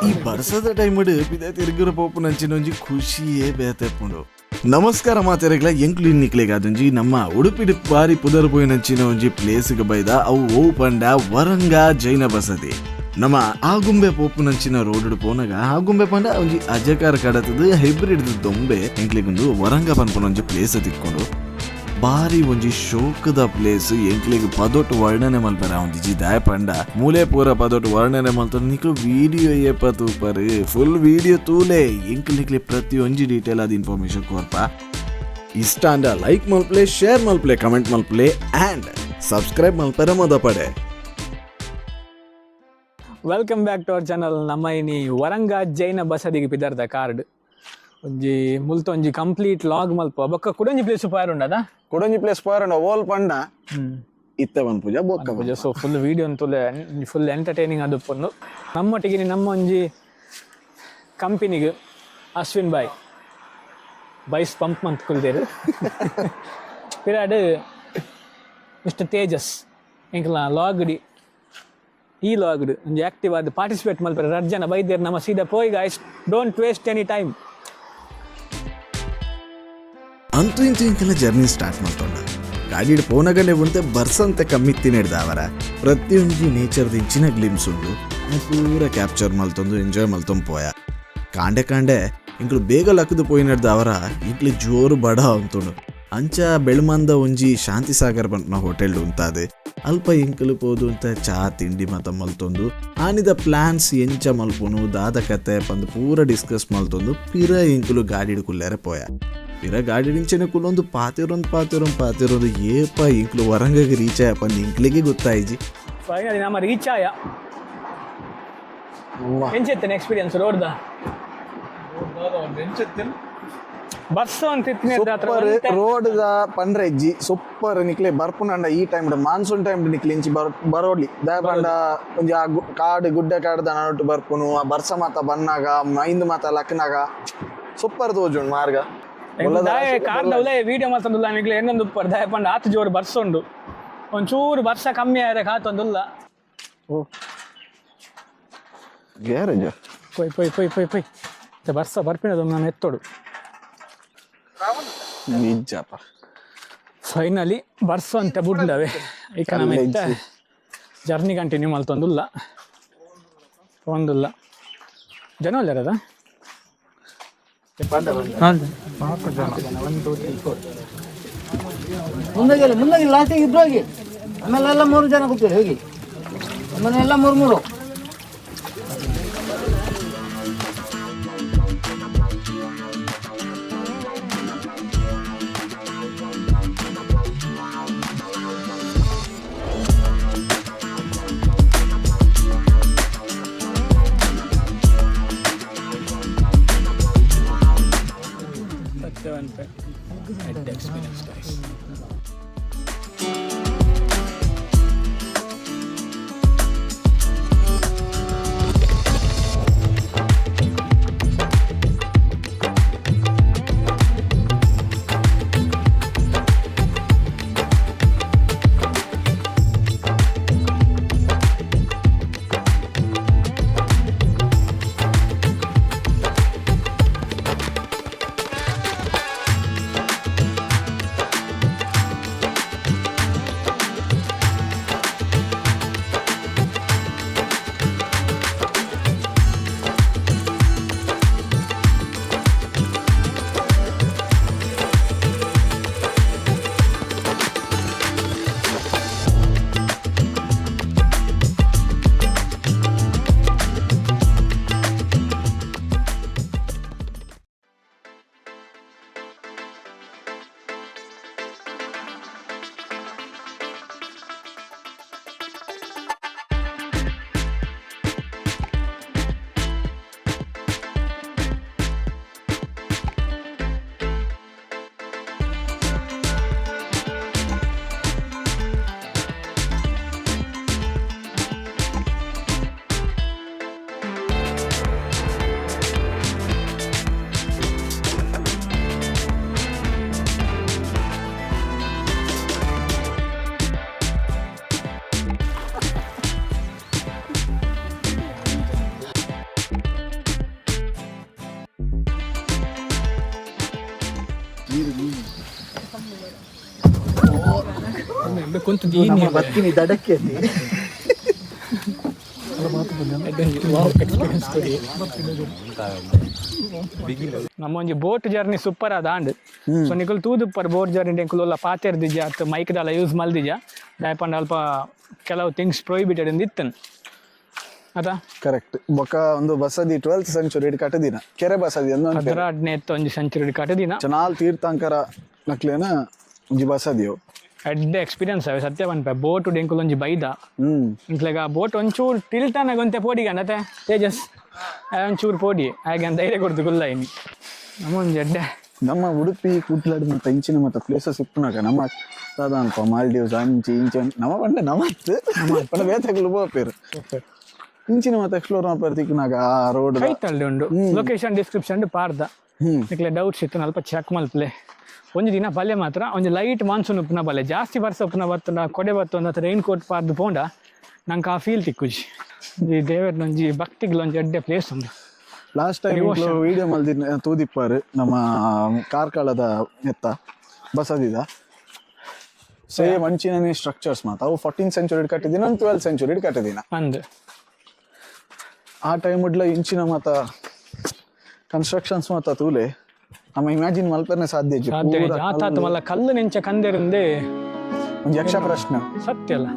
ಈ ಬರ್ಸದ ಟೈಮ್ಡ್ ಪಿದ ತಿರುಗುರ ಪೋಪುನಂಚಿನ ಒಂಜಿ ಖುಷಿಯೇ ಬೇತೆಪ್ಪುಂಡು. ನಮಸ್ಕಾರ ಮಾತೆರೆಗ್ಲ, ಎಂಕ್ಲು ಇನ್ನಿಕ್ಲೆಗ್ ಅದೊಂಜಿ ನಮ್ಮ ಉಡುಪಿಡ್ ಬಾರಿ ಪುದರ್ ಪೋಯಿನಂಚಿನ ಒಂಜಿ ಪ್ಲೇಸ್ಗೆ ಬೈದ. ಅವು ಓ ಪಂಡ ವರಂಗ ಜೈನ ಬಸದಿ. ನಮ್ಮ ಆಗುಂಬೆ ಪೋಪುನಂಚಿನ ರೋಡ್ ಪೋನಗ ಆಗುಂಬೆ ಪಂಡ ಒಂಜಿ ಅಜಕಾರ ಕಡತದ ಹೈಬ್ರಿಡ್ ದೊಂಬೆ ಎಂಕ್ಲೆಗೊಂದು ವರಂಗ ಪನ್ಪುನ ಒಂಜಿ ಪ್ಲೇಸ್ ತಿಕ್ಕೊಂಡು. ಬಾರಿ ಒಂಜಿ ಶೋಕದ ಪ್ಲೇಸ್. ಎಂಕ್ಲೆಗ್ ಪದೊಟ್ಟು ವರ್ಣನೆ ಮಲ್ಪರ ಒಂಜಿ ದಾಯ ಪಂಡ ಮೂಲೆ ಪೂರ ಪದೊಟ್ಟು ವರ್ಣನೆ ಮಲ್ತ ನಿಕ್ಲು ವಿಡಿಯೋ ಏಪ ತೂಪರ್, ಫುಲ್ ವಿಡಿಯೋ ತೂಲೆ, ಎಂಕ್ಲು ನಿಕ್ಲೆ ಪ್ರತಿಯೊಂಜಿ ಡೀಟೇಲ್ ಆದ ಇನ್ಫಾರ್ಮೇಶನ್ ಕೊರ್ಪ. ಇಷ್ಟ ಅಂಡ ಲೈಕ್ ಮಲ್ಪ್ಲೆ, ಶೇರ್ ಮಲ್ಪ್ಲೆ, ಕಮೆಂಟ್ ಮಲ್ಪ್ಲೆ ಆ್ಯಂಡ್ ಸಬ್ಸ್ಕ್ರೈಬ್ ಮಲ್ಪರ ಮದ ಪಡೆ. Welcome back to our channel. ನಮ್ಮ ಇನಿ ವರಂಗ ಜೈನ ಬಸದಿಗೆ ಪಿದರ್ದ ಕಾರ್ಡ್ ಒಂಜಿ ಮುಲ್ತ ಒಂಜಿ ಕಂಪ್ಲೀಟ್ ಲಾಗ್ ಮಲ್ಪ ಬೊಕ್ಕ ಕುಡೊಂಜಿ ಪ್ಲೇಸ್ ಪೋಯರ್ ಉಂಡದ. ಕೊಡೊಂಜಿ ಪ್ಲೇಸ್ ಪೋಯರಂಡ ಓಲ್ ಪಂಡ ಇತ್ತೆ ಪೂಜಾ ಬೊಕ್ಕ. ಪೂಜೆ. ಸೊ ಫುಲ್ ವೀಡಿಯೋ ಅಂತುಲೆ, ಫುಲ್ ಎಂಟರ್ಟೈನಿಂಗ್ ಅದು ಪೊಂದು. ನಮ್ಮೊಟ್ಟಿಗೆ ನಮ್ಮ ಒಂಜಿ ಕಂಪನಿಗೆ ಅಶ್ವಿನ್ ಬಾಯ್ ಬೈಸ್ ಪಂಪ್ ಮಂತ್ ಕುಲ್ದೇರು ಪಿರಾಡ್ ಮಿಸ್ಟರ್ ತೇಜಸ್ ಎಂಕಲ ಲಾಗ್ಡಿ ಈ ಲಾಗ್ಡ್ ಒಂಜಿ ಆಕ್ಟಿವ್ ಆದ್ ಪಾರ್ಟಿಸಿಪೇಟ್ ಮಲ್ಪರೆ ರಡ್ಡ್ ಜನ ಬೈದೇರ್. ನಮ್ಮ ಸೀದಾ ಪೋಯಿ guys, don't waste any time. ಅಂತೂ ಇಂತೂ ಇಂಕೆಲ್ಲ ಜರ್ನಿ ಸ್ಟಾರ್ಟ್ ಮಲ್ತೊಂಡ. ಗಾಡಿಡ್ ಪೋನಗನೆ ಉಂತೆ ಬರ್ಸಂತೆ ಕಮ್ಮಿತ್ತಿ ನೆಡ್ದಾವರ ಪ್ರತಿಯೊಂಜಿ ನೇಚರ್ ದಿಂಚಿನ ಗ್ಲಿಮ್ಸ್ ಉಂಡು, ಪೂರ ಕ್ಯಾಪ್ಚರ್ ಮಲ್ತೊಂದು ಎಂಜಾಯ್ ಮಲ್ತೊಂದು ಪೋಯ. ಕಾಂಡೆ ಕಾಂಡೆ ಇಂಕ್ಲು ಬೇಗ ಲಕ್ಕದು ಪೋಯಿನಡ್ದಾವರ ಇಂಕ್ಲು ಜೋರು ಬಡ ಅಂತುಂಡು. ಅಂಚ ಬೆಳ್ಮಂದ ಒಂಜಿ ಶಾಂತಿ ಸಾಗರ್ ಪನ್ಪುನ ಹೋಟೆಲ್ ಉಂತಾದೆ. ಅಲ್ಪ ಇಂಕಲು ಪೋದು ಅಂತ ಚಾ ತಿಂಡಿ ಮಾತ ಮಲ್ತೊಂದು, ಆನಿದ ಪ್ಲಾನ್ಸ್ ಎಂಚ ಮಲ್ಪುನು, ದಾದ ಕತೆ ಪಂದ್ ಪೂರ ಡಿಸ್ಕಸ್ ಮಲ್ತೊಂದು ಪಿರ ಇಂಕುಲು ಗಾಡಿಡ್ ಕುಲ್ಲೆರೆ ಪೋಯ. ಪಿರ ಗಾಡಿ ಇಂಚನೆ ಕುಲ್ಲೊಂದು ಪಾತೆರೊಂದು ಪಾತೆರೊಂದು ಪಾತೆರೊಂದು ಏಪ ಇಂಕ್ಲು ವರಂಗಗೆ ರೀಚ್ ಆಯಪ್ಪ ಇಂಕ್ಲಿಗೆ ಗೊತ್ತಾಯ್ಜಿ. ಫೈನಲಿ ನಮ್ಮ ರೀಚ್ ಆಯ. ಎಂಚೆತ್ತನೆ ಎಕ್ಸ್ಪೀರಿಯನ್ಸ್ ರೋಡ್ದ? ಬಸ್ ಅಂತ ಸೂಪರ್ ರೋಡ್ ದ ಪಂಡ್ರೆ ಇಜ್ಜಿ, ಸೂಪರ್. ನಿಕ್ಲೆ ಬರ್ಪುನಂಡ ಈ ಟೈಮ್ ಮಾನ್ಸೂನ್ ಟೈಮ್ ನಿಕ್ಲೆ ಇಂಚಿ ಬರೋಡ್ಲಿ. ದಾಯ ಪಂಡ ಒಂಜಿ ಆ ಕಾಡು ಗುಡ್ಡೆ ಕಾಡು the ನಡುಟು ಬರ್ಪುನು, ಆ ಬರ್ಸ ಮಾತ ಬನ್ನಾಗ ಮೈಂದ್ ಮಾತ ಲಕ್ನಾಗ ಸೂಪರ್ ತೋಜುಂಡು ಮಾರ್ಗ. ದಾಯ ಕಾರ್ದ ಉಲೇ ವಿಡಿಯೋ ಮಲ್ತೊಂದುಲ್ಲ ನಿಕ್ಲೆ ಎನ್ನೊಂದು ಉಪ್ಪರ್. ದಾಯ ಪಂಡ ಆತು ಜೋರು ಬರ್ಸ ಉಂಡು. ಒಂಚೂರು ಬರ್ಸ ಕಮ್ಮಿ ಆಯರೆ ಕಾತೊಂದುಲ್ಲ. ಗ್ಯಾರೇಜ್. ಪೊಯ್ ಪೊಯ್ ಪೊಯ್ ಪೊಯ್ ಪೊಯ್. ಇತ್ತೆ ಬರ್ಸ ಬರ್ಪಿನದು ನಾನು ಎತ್ತೋಡು. ನಿಜಪ್ಪ. ಫೈನಲಿ ಬರ್ಸ ಅಂತ ಬುಡ್ಲವೆ. ಈಗ ನಮ್ಮ ಇತ್ತೆ ಜರ್ನಿ ಕಂಟಿನ್ಯೂ ಮಲ್ತೊಂದುಲ್ಲ ಒಂದುಲ್ಲ. ಜನ ಒಲ್ಲೆರದ. ಮುಂದೆ ಮುಂದೆ ಲಾಸ್ಟಿಗೆ ಇಬ್ರು ಹೋಗಿ, ಆಮೇಲೆ ಎಲ್ಲ ಮೂರು ಜನ ಕೂತೀರಿ ಹೋಗಿ, ಆಮೇಲೆ ಎಲ್ಲ ಮೂರು ಮೂರು. Experience guys. ಉಂಡು ಕುಂತು ದೀನಿ ಬತ್ತೀನಿ ದಡಕ್ಕೆ ಎಕ್ಸ್ಪೀರಿಯನ್ಸ್ ಕೊಡಿ. ನಮ್ಮ ಒಂಜಿ ಬೋಟ್ ಜರ್ನಿ ಸೂಪರ್ ಆದ ಆಂಡ್. ಸೊ ನಿಕುಲು ತೂದುಪ್ಪರ್ ಬೋಟ್ ಜರ್ನಿ ಎಂಕುಲು ಒಲ್ಲ ಪಾತೆರ್ದಿಜ ಅತ್ತ ಮೈಕ್ ದಾಲ ಯೂಸ್ ಮಲ್ದಿಜ. ದಾಯಪಂಡ ಅಲ್ಪ ಕೆಲವು ಥಿಂಗ್ಸ್ ಪ್ರೊಹಿಬಿಟೆಡ್ ಇಂದ್ ಇತ್ತನ್ ಅತ. ಕರೆಕ್ಟ್. ಬೊಕ್ಕ ಒಂದು ಬಸದಿ 12th century ಕಟ್ಟದಿನ ಕೆರೆ ಬಸದಿ ಅಂದ್ ಒಂದು. 12ನೇ ಒಂಜಿ ಸೆಂಚುರಿ ಕಟ್ಟದಿನ. ಚನಾಲ್ ತೀರ್ಥಂಕರ ನಕ್ಲೇನ ಒಂಜಿ ಬಸದಿಯು. ಎಡ್ಡೆ ಎಕ್ಸ್ಪೀರಿಯನ್ಸ್ ಅವೆ ಸತ್ಯ ಪನ್ಪೆ. ಬೋಟ್ ಎಂಕುಲು ಒಂಜಿ ಬೈದ. ಇಂಕ್ಲೆಗ ಬೋಟ್ ಒಂಚೂರು ಟಿಲ್ಟನಾಗ ಒಂತೆ ಪೋಡಿಗೆ ಅಂಡತೆ ತೇಜಸ್ ಆ ಒಂಚೂರು ಪೋಡಿ ಹಾಗೆ ಅಂತ ಧೈರ್ಯ ಕೊಡ್ತು ಗುಲ್ಲ ಇನಿ ನಮ್ಮ ಒಂಜಿ ಎಡ್ಡೆ. ನಮ್ಮ ಉಡುಪಿ ಕುಡ್ಲಡ್ ಮತ್ತೆ ಇಂಚಿನ ಮತ್ತೆ ಪ್ಲೇಸಸ್ ಇಪ್ಪುನಾಗ ನಮ್ಮ ಸಾಧಾರಣ ಮಾಲ್ಡೀವ್ಸ್ ಅಂಚಿ ಇಂಚಿ ನಮ್ಮ ಪಂಡ ನಮತ್ ಪಂಡ ಬೇತೆಗಳು ಪೋಪೇರು ಇಂಚಿನ ಮತ್ತೆ ಎಕ್ಸ್ಪ್ಲೋರ್ ಮಲ್ಪೆರ್ ತಿಕ್ಕುನಾಗ ಆ ರೋಡ್. ಕೈತಲ್ಡೆ ಉಂಡು. ಲೊಕೇಶನ್ ಡಿಸ್ಕ್ರಿಪ್ಷನ್ ಪಾರ್ದ. ನಿಕ್ಲೆ ಡೌಟ್ಸ್ ಇತ್ತು ಅಲ್ಪ ಚೆಕ್ ಮಲ್ಪಲೆ. ಒಂಜಿ ದಿನ ಬಲ್ಲೆ ಮಾತ್ರ ಒಂಜಿ ಲೈಟ್ ಮಾನ್ಸೂನ್ ಉಪ್ಪುನ ಬಲ್ಲೆ. ಜಾಸ್ತಿ ಬರ್ಸ ಉಪ್ಪುನ ಬತ್ತುಂಡ ಕೊಡೆ ಬತ್ತು ಅಥವಾ ರೈನ್ ಕೋಟ್ ಪಾರ್ದು ಪೋಂಡ ನಂಗೆ ಆ ಫೀಲ್ ತಿಕ್ಕುಜಿ. ಈ ದೇವರ ಒಂಜಿ ಭಕ್ತಿಗ್ಲ ಒಂಜಿ ಎಡ್ಡೆ ಪ್ಲೇಸ್ ಉಂಡು. ಲಾಸ್ಟ್ ಟೈಮ್ ವಿಡಿಯೋ ಮಲ್ದಿನ ತೂದಿಪ್ಪಾರು ನಮ್ಮ ಕಾರ್ಕಳದ ಎತ್ತ ಬಸದಿದ ಸೇಮ್ ಅಂಚಿನನೇ ಸ್ಟ್ರಕ್ಚರ್ಸ್ ಮಾತ. ಅವು 14 ಸೆಂಚುರಿ ಕಟ್ಟಿದಿನ, 12 ಸೆಂಚುರಿ ಕಟ್ಟಿದಿನ. ಅಂದ್. ಆ ಟೈಮ್ ಇಡ್ಲ ಇಂಚಿನ ಮಾತ ಕನ್ಸ್ಟ್ರಕ್ಷನ್ಸ್ ಮಾತ ತೂಲೆ ನಮ್ಮ ಇಮ್ಯಾಜಿನ್ ಮಲ್ಪೆರ್ನೆ ಸಾಧ್ಯ ಇಜ್ಜಿ. ಸಾಧ್ಯ. ಪೂರ ಆತಾತ ಮಲ್ಲ ಕಲ್ಲು ನೆಂಚ ಕಂದೆರಿಂದೆ. ಒಂಜಿ ಯಕ್ಷ ಪ್ರಶ್ನೆ. ಸತ್ಯ ಅಲ್ಲ.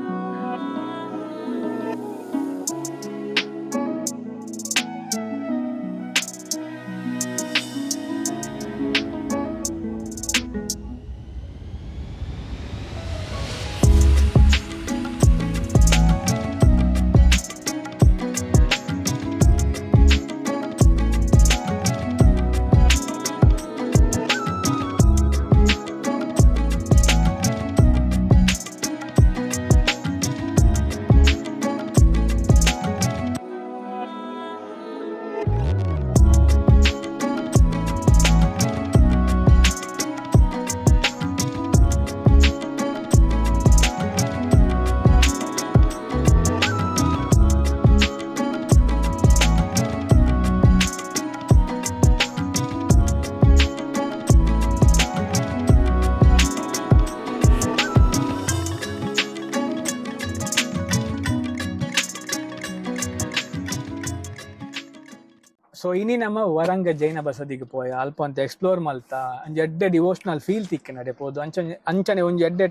ಸೊ ಇನಿ ನಮ್ಮ ವರಂಗ ಜೈನ ಬಸದಿಗೆ ಪೋಯ ಅಲ್ಪ ಅಂತ ಎಕ್ಸ್ಪ್ಲೋರ್ ಮಲ್ತ ಒಂಜಿ ಎಡ್ಡೆ ಡಿವೋಷನಲ್ ಫೀಲ್ ತಿಕ್ಕ ನಡೆ ಪೋದು. ಅಂಚನೆ ಅಂಚನೆ ಒಂಜಿ ಎಡ್ಡೆ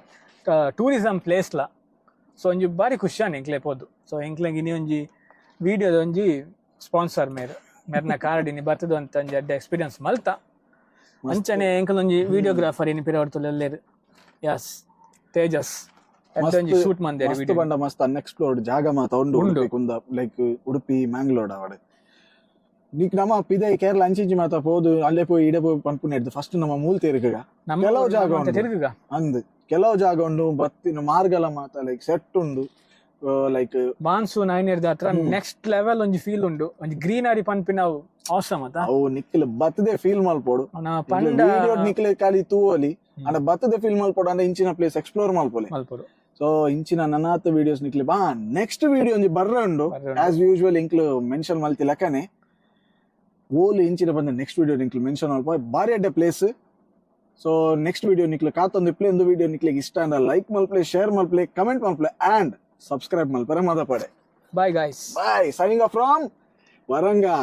ಟೂರಿಸಂ ಪ್ಲೇಸ್ಲ. ಸೊ ಒಂಜಿ ಬಾರಿ ಖುಷಿಯಾನ ಎಂಕ್ಲೆ ಪೋದು. ಸೊ ಎಂಕ್ಲೆಗ್ ಇನಿ ಒಂಜಿ ವಿಡಿಯೋದ ಒಂಜಿ ಸ್ಪಾನ್ಸರ್ ಮೇರ್ ಮೆರ್ನ ಕಾರ್ಡ್ ಇನಿ ಬರ್ತದ ಅಂತ ಒಂಜಿ ಎಡ್ಡೆ ಎಕ್ಸ್ಪೀರಿಯನ್ಸ್ ಮಲ್ತ. ಅಂಚನೆ ಎಂಕಲ್ ಒಂಜಿ ವಿಡಿಯೋಗ್ರಾಫರ್ ಇನಿ ಪಿರವರ್ತುಲು ಎಲ್ಲೆರ್ ಯಸ್ ತೇಜಸ್ ಎಡ್ಡೆ ಒಂಜಿ ಶೂಟ್ ಮಂದೇರು ಮಸ್ತ್ ವಿಡಿಯೋ. ಬಂಡ ಮಸ್ತ್ ಅನ್ಎಕ್ಸ್ಪ್ಲೋರ್ಡ್ ಜಾಗ ಮಾತ ಉಂಡು. ಉಂಡು. ಉಡುಪಿ ಕುಂದ ಲೈಕ್ ಉಡುಪಿ ಮ್ಯಾಂಗ್ಳೂರ್ ಅವಡೆ ನಿಕ್ ನಮ್ಮ ಪಿದೈ ಕೇರಳ ಅಂಚಿಂಚಿ ಮಾತ ಪೋದು ಅಲ್ಲೇ ಪೋಯಿ ಇಡೆ ಪೋಯಿ ಪನ್ಪುನ ಹಿಡ್ದು ಫಸ್ಟ್ ನಮ್ಮ ಮೂಲ ತಿರುಗ ನಮ್ಮ ಕೆಲವು ಜಾಗ ಉಂಡು. ತಿರುಗುಗ. ಅಂದ್ ಕೆಲವು ಜಾಗ ಉಂಡು ಬತ್ತಿನ ಮಾರ್ಗಲ ಮಾತ ಲೈಕ್ ಸೆಟ್ ಉಂಡು ಲೈಕ್. ಮಾನ್ಸೂನ್ ಐನೇರ್ದ ಹತ್ರ ನೆಕ್ಸ್ಟ್ ಲೆವೆಲ್ ಒಂಜಿ ಫೀಲ್ ಉಂಡು. ಒಂಜಿ ಗ್ರೀನರಿ ಪನ್ಪಿನ ಅವಸರ ಅತ. ಅವು ನಿಕ್ಲ್ ಬತ್ತದೇ ಫೀಲ್ ಮಲ್ಪೋಡು. ಅವನ ಪಂಡ ವಿಡಿಯೋ ನಿಕ್ಲೆ ಖಾಲಿ ತೂವಲಿ ಅಂಡ ಬತ್ತದೇ ಫೀಲ್ ಮಲ್ಪೋಡು ಅಂಡ ಇಂಚಿನ ಪ್ಲೇಸ್ ಎಕ್ಸ್ಪ್ಲೋರ್ ಮಲ್ಪೊಲೆ. ಮಲ್ಪೊಡು. ಸೊ ಇಂಚಿನ ನನಾತ್ ವಿಡಿಯೋಸ್ ನಿಕ್ಲೆ ಬಾ ನೆಕ್ಸ್ಟ್ ವಿಡಿಯೋ ಒಂಜಿ ಬರ್ರ ಉಂಡು. ಬರ್ರೆ ಉಂಡು. ಆಸ್ ಯೂಶುವಲ್ ಇಂಕ್ಲು ಮೆನ್ಷನ್ ಮಲ್ತಿ ಲಕ್ಕನೆ ಓಲು ಇಂಚಿನ ಬಂದ ನೆಕ್ಸ್ಟ್ ವಿಡಿಯೋ ನಿಕ್ಲು ಮೆನ್ಷನ್ ಮಲ್ಪ. ಬಾರಿ ಅಡ್ಡೆ ಪ್ಲೇಸ್. ಸೊ ನೆಕ್ಸ್ಟ್ ವಿಡಿಯೋ ನಿಕ್ಲು ಕಾತೊಂದು ಇಪ್ಲೆ. ಒಂದು ವಿಡಿಯೋ ನಿಕ್ಲಿಗೆ ಇಷ್ಟ ಅಂಡ ಲೈಕ್ ಮಲ್ಪ್ಲೆ, ಶೇರ್ ಮಲ್ಪ್ಲೆ, ಕಮೆಂಟ್ ಮಲ್ಪ್ಲೆ ಅಂಡ್ ಸಬ್ಸ್ಕ್ರೈಬ್ ಮಲ್ಪರೆ ಮದಪಡೆ. Bye guys. Bye. Signing off from Varanga.